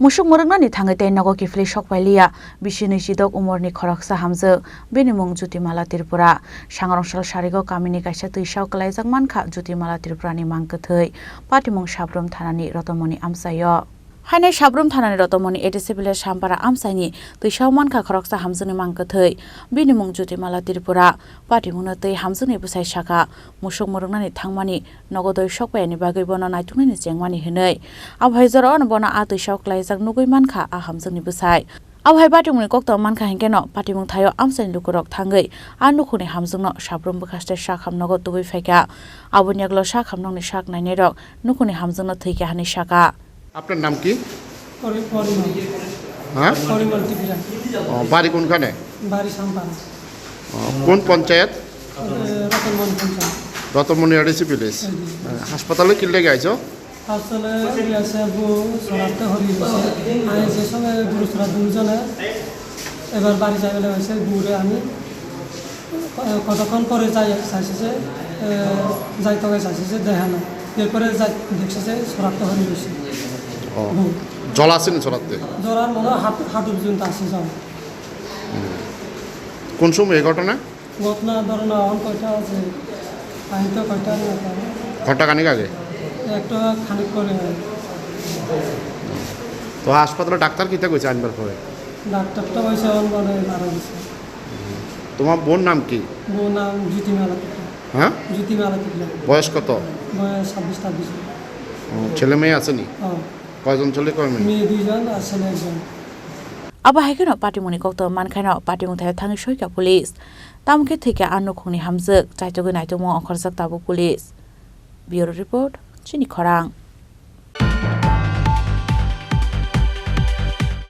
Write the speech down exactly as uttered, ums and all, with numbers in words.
Musuk mwrwknani thangwi tei nogo kiphilwi sokpailiya bisi nwichidok umorni khoroksa hamjwk, bini mung Jyotimala Tripura. Sangrong sal sarigo kamini kaisa twisao kwlaijak mankha Jyotimala Tripurani mang kwthwi, patimung Sabrum thanani Rotomoni amchaio. Hainai Sabrum thanani Rotomoni A D C village Sampara amchaini twisao mankha khoroksa hamjwkni mang kwthwi, bini mung Jyotimala Tripura. Patimungno twi hamjwkni bwsai sakha, musuk mwrwknani thangmani nogo doi sokpaiyani bagwi bono naituknani chengmani hwnwi. Abo hai jorao bono a twisao kwlaijak nugwi mankha a hamjwkni bwsai. Abo hai patimungni koktwma mankha hinkhe no patimung thaio amchaini lukurok thangwi a nukhungni hamjwkno Sabrum bwkhaste sakham nogo tubui phaikha. Aboni yagulo sakham nokni sak nainairok nukhungni hamjwkno thwikha hwnwi sakha. আপনার নাম কি? পরি-, পরিমল। হ্যাঁ? পরিমল ত্রিপুরা। ও, বাড়ি কোনখানে? বাড়ি সাম্পান। ও, কোন পঞ্চায়েত? এ, রতনমণি পঞ্চায়েত। Ratanmani ADC village. এই যে। হ্যাঁ, হাসপাতালে কি লেগে আইছো? আসলে ইয়ে আছে, বউ সরাতে হরি গেছে। আমি যে সময় গুরু সরা দুজনে এবার বাড়ি যাই বলে হয়েছে, ঘুরে আমি ক-, কতক্ষণ পরে যাই, চাইছে যে, এ, যাই তো চাইছে যে দেখা না। এরপরে যাই দেখছি যে সরাতে হরি গেছে। ও, বউ। জল আসেনি সরাতে? জল আর মনে হয় হাঁটু, হাঁটু পর্যন্ত আসে জল। কোন সময় এই ঘটনা? ঘটনা ধরো না, এখন কয়টা আছে? আমি তো কয়টা না জানি। ঘন্টা খানিক আগে? একটা খানিক পরে হয়। তো হাসপাতালে ডাক্তার কিতা কইছে আনবার পরে? ডাক্তার তো কইছে এখন মনে হয় মারা গেছে। তোমার বোন নাম কি? বোন নাম জ্যোতিমালা টিকলা। হ্যাঁ? জ্যোতিমালা টিকলা। বয়স কত? বয়স ছাব্বিশ সাতাশ। ও, ছেলে মেয়ে আসেনি? হ্যাঁ। কয়জন ছেলে, কয় মেয়ে? মেয়ে দুইজন আর ছেলে একজন। Abo hai kheno patimungni koktwma mankhaino patimung thaio thangwi soikha police. Tamo khe thwikha a nukhungni hamjwk, chaitogwi naitokmung ongkhorjak tabuk police. Bureau report, Chini Khorang.